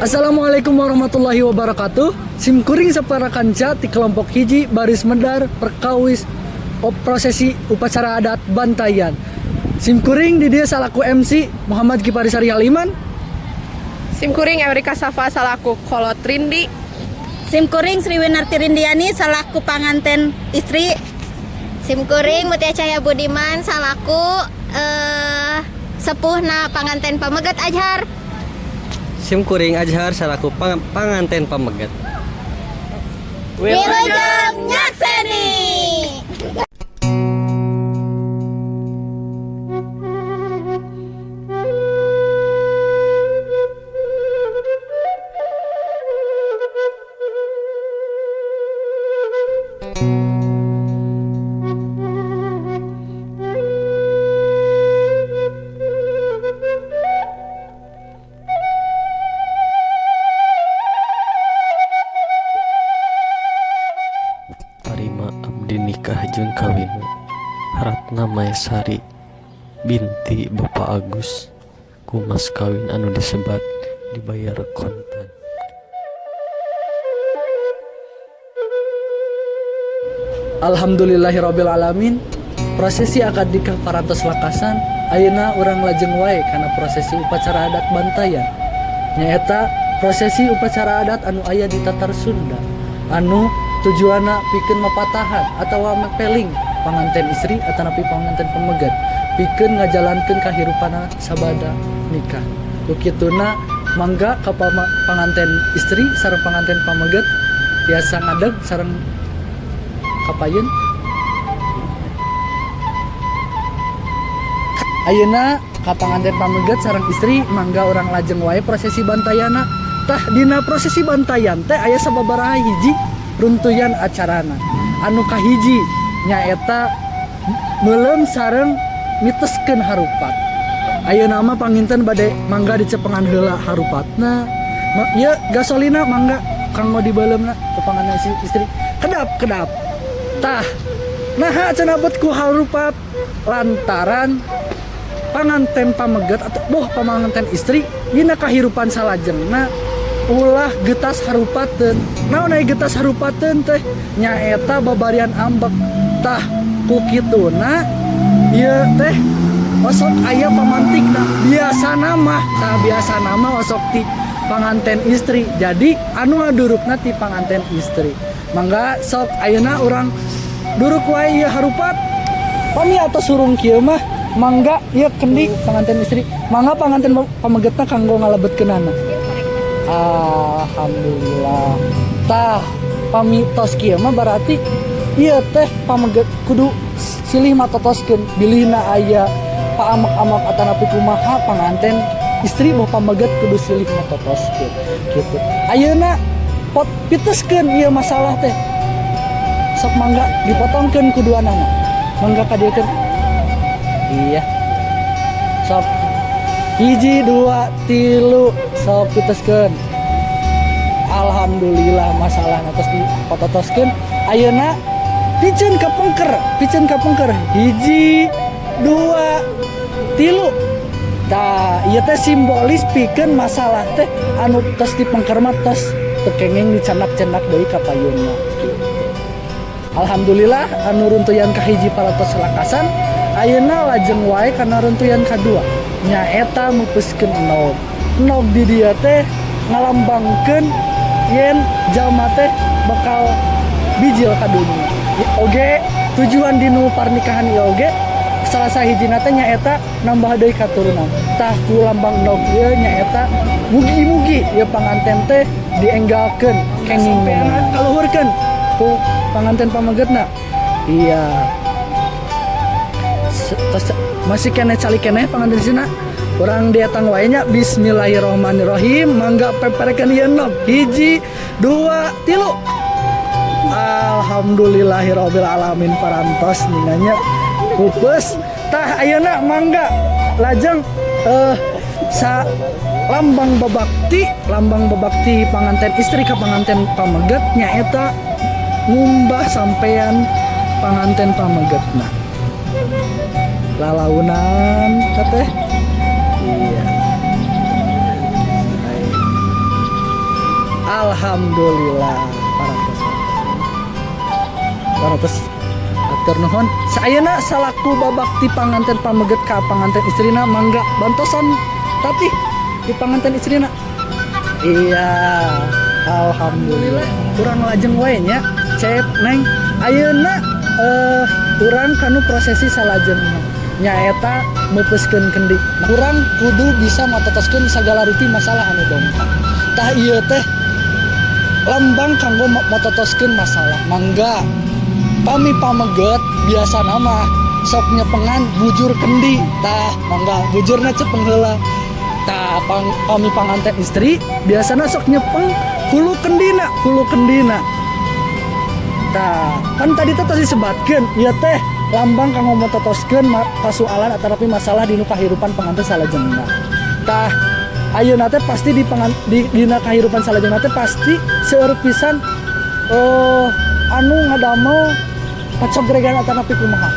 Assalamualaikum warahmatullahi wabarakatuh. Sim kuring sapara kanca ti kelompok hiji baris medar perkawis prosesi upacara adat Bantayan. Sim kuring di dieu salaku MC Muhammad Kipari Sari Haliman. Sim kuring Erika Safa salaku kolot Rindi. Sim kuring Sri Winarti Rindiani salaku panganten istri. Sim kuring Mutia Cahya Budiman salaku sepuhna panganten pameget Azhar. Sim kuring Azhar salaku panganten pameget. Wilujeng nyakseni. Tarima abdi nikah jeung kawinna Ratna Maesari binti Bapak Agus ku mas kawin anu disebat dibayar kontan. Alhamdulillahirabbil alamin. Prosesi akad nikah parantos lakasan. Ayeuna urang lajeng wae kana prosesi upacara adat Bantayan. Nyaeta prosesi upacara adat anu aya di Tatar Sunda anu tujuanna pikeun mapatahan atawa mepeling panganten istri atanapi panganten pameget pikeun ngajalankeun kahirupanna sabada nikah. Ku kituna mangga ka panganten istri sareng panganten pameget tiasa ngadeg sareng kapayun. Ayeuna ka panganten pameget sareng istri mangga urang lajeng wae prosesi bantayana. Tah dina prosesi bantayan teh aya sababaraha hiji runtuyan acarana. Anu kahiji nyaeta meuleum sareng miteskeun harupat. Ayeuna mah panginten bade mangga dicepengan heula harupatna. Ieu gasolina mangga kanggo dibeuleumna ku panganten istri. Kedap kedap. Tah naha cenah bet ku harupat lantaran panganten pameget atau boh panganten istri dina kahirupan salajengna ulah getas harupateun. Naon aya getas harupateun teh nyaeta babarian ambek. Tah ku kituna ieu teh osok aya pamantikna. Biasana mah tah biasana mah osok ti panganten istri. Jadi anu ngadurukna ti panganten istri. Mangga sok ayeuna urang duruk wae ieu harupat. Pami atos surung kieu mah mangga ieu kendi panganten istri. Mangga panganten pamegetna kanggo ngalebetkeunana. Alhamdulillah. Tah pami tos kieu mah berarti ieu teh pameget kudu silih matotoskeun bilihna aya paamak-amak atanapi kumaha panganten istri boh pameget kudu silih matotoskeun gitu. Ayeuna pot piteskeun ieu masalah teh. Sok mangga dipotongkeun ku duanana. Mangga kadieukeun. Iya. Sok hiji dua tilu sok piteskeun. Alhamdulillah masalah tos dipototoskeun. Ayeuna piceun ka pengker, piceun ka pengker. Hiji dua tilu. Tah ieu teh simbolis pikeun masalah teh anu tos dipengker mah tos teu kenging dicandak-candak deui ka payunna gitu. Alhamdulillah anu runtuyan kahiji paratos lakasan. Ayeuna lajeng wae kana runtuyan kadua nyaeta mupeuskeun enog. Enog di dieu teh ngalambangkeun yen jalma teh bakal bijil ka dunia. Oge tujuan dinu parnikahan ieu oge salah sahijina teh nyaeta nambah deui katurunan. Tah ku lambang enog ieu nyaeta mugi-mugi ieu panganten teh dienggalkeun kenging kaluhurkeun ku panganten pamegetna. Iya. Tos, masih keneh cali keneh panganten sina. Urang dietang wae nya. Bismillahirrahmanirrahim. Mangga peperekeun ieu enog. Hiji, dua, tilu. Alhamdulillahirabbil alamin parantos ninganya pupus. Tah ayeuna mangga lajeng sa lambang babakti, lambang babakti panganten istri ka panganten pameget nyaeta ngumbah sampean panganten pamegetna. Lalaunan kateh. Iya. Alhamdulillah. Parantos. Parantos. Hatur nuhun. Sayeuna salaku babakti panganten pameget ka panganten istrina, mangga bantosan tatih di panganten istrina. Iya, alhamdulillah. Urang lajeng wae nya, Cep, Neng. Ayeuna urang kanu prosesi salajengna. Nyaeta meupeuskeun kendi. Urang kudu bisa matotoskeun sagala rupi masalah anu dongkap. Tah, ieu teh lambang kanggo mototoskeun masalah. Mangga pami pameget biasa nama sok nyepengan bujur kendi. Tah, mangga bujurna cepeng heula. Tah, pami panganten istri biasana sok nyepeng hulu kendina, hulu kendina. Tah, kan tadi teh tos disebatkeun ieu teh lambang kanggo mototoskeun kasualan atanapi masalah dinu kahirupan panganten salajengna. Tah, ayeuna teh pasti di dina kahirupan salajengna teh pasti seueur pisan anu ngadamel pacogregan atanapi kumaha.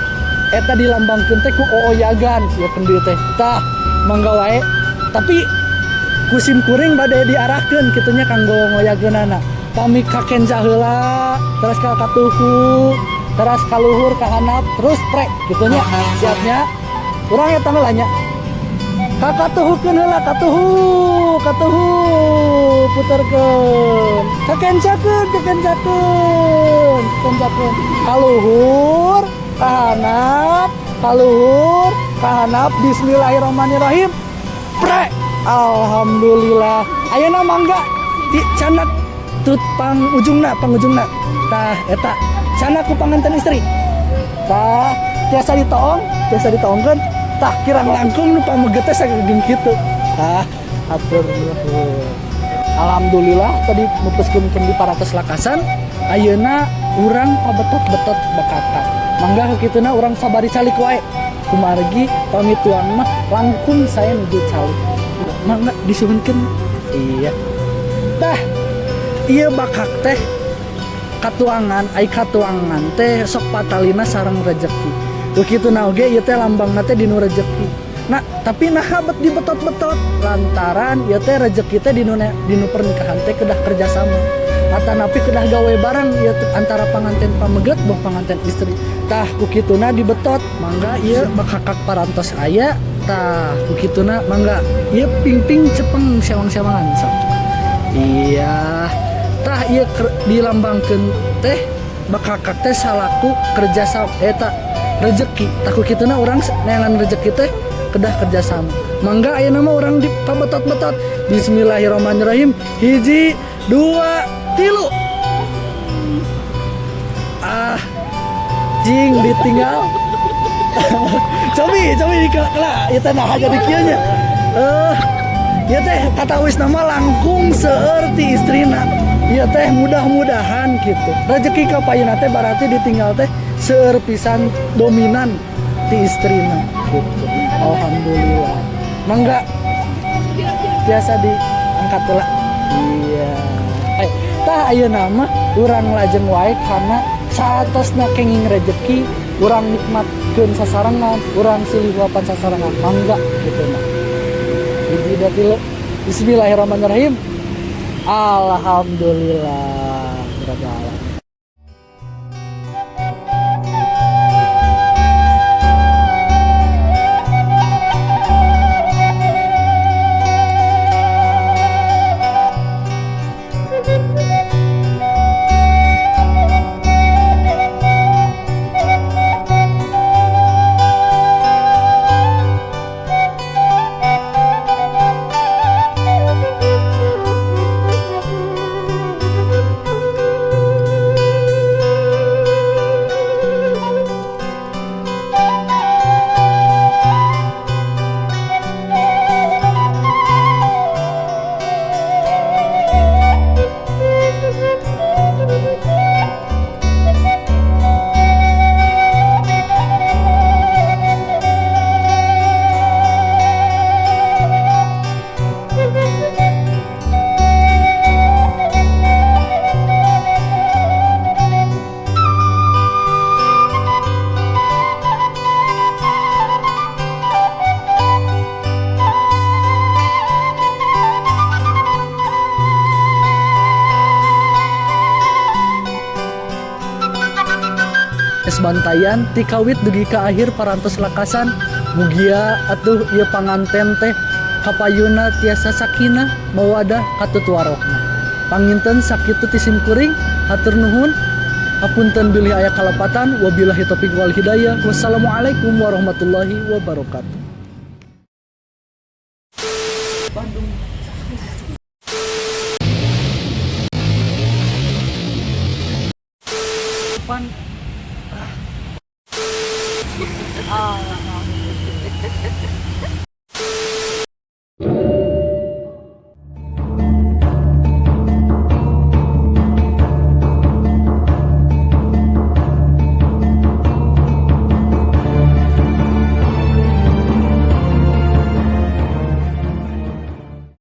Eta dilambangkeun teh ku ooyagan ieu kendi teh. Tah, mangga wae, tapi ku sim kuring bade diarahkeun kitu nya kanggo ngoyageunana. Pami ka kenca heula, terus ka katuhu, teras ka luhur, ka handap, terus prek kitu nya. Siapnya urang eta heula nya. Ka katuhukeun heula, katuhu, katuhu, puterkeun, ka kencakeun, ka kencakeun, kencakeun, ka luhur, ka handap, ka luhur, ka handap. Bismillahirrahmanirrahim, prek. Alhamdulillah. Ayeuna mangga di candak tut pang ujungna, pang ujungna. Tah, eta candak ku panganten istri. Tah, tiasa ditoong, tiasa ditoongkeun. Tah, kirang langkung nu pameget teh sagegeng kitu. Tah, hatur nuhun. Alhamdulillah tadi mutuskeun kendi parantos lakasan. Ayeuna urang pabetot-betot bakakak. Mangga ku kituna urang sabari calik wae, kumargi pami tuang mah langkung saya nuju calik. Mangga disuhunkeun. Iya, tah, ieu bakak teh katuangan, ai katuangan teh sok patalina sareng rejeki. Begitu na oge ieu teh lambangna teh dinu rejeki. Nah, tapi nah bet dibetot-betot lantaran ieu teh rejeki teh dinu pernikahan teh kedah kerjasama atanapi kedah gawe bareng ieu teh antara panganten pameget boh panganten istri. Tah, ku kituna dibetot. Mangga, ieu bakakak parantos aya. Tah, ku kituna mangga ieu pingping cepeng sewang-sewangan sok. Iya, tah, ieu dilambangkeun teh bakakak teh salaku kerjasama eta rejeki. Tah, ku kituna urang neangan rejeki teh kedah kerjasama. Mangga ayeuna mah urang di pabetot-betot. Bismillahirrahmanirrahim, hiji, dua, tilu. Ah, jing, ditinggal. Cobi, cobi di kela ieu teh. Nah, jadi kieu nya. Ieu teh kata wis nama langkung seueur ti istrina. Ieu teh mudah-mudahan gitu rezeki ka payuna teh berarti ditinggal teh seueur pisan dominan ti istrina gitu. Alhamdulillah. Mangga biasa diangkat heula. Iya, tah, ayeuna mah urang lajeng wae karena saatosna kenging rejeki, urang nikmatkeun sasarengan, urang silih huapan sasarengan. Mangga gitu mah, hiji, dua, tilu. Bismillahirrahmanirrahim. Alhamdulillah rabbil alamin. Parantos bantayan ti kawit dugi ka akhir parantos lakasan. Mugia atuh ieu panganten teh kapayuna tiasa sakinah mawadah katut warohmah. Panginten sakitu ti sim kuring, hatur nuhun. Hapunten bilih aya kalepatan. Wabillahi taufiq wal hidayah. Wassalamualaikum warahmatullahi wabarakatuh.